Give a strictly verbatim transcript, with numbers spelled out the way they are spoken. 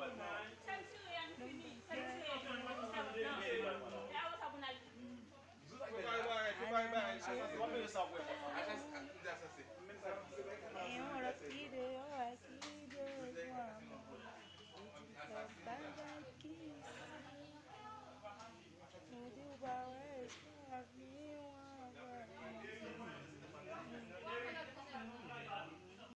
Sèl tire an fini. Sèl tire an fini. Sèl tire an fini. E avan sa pou n al. Prepare bagay, prepare bagay.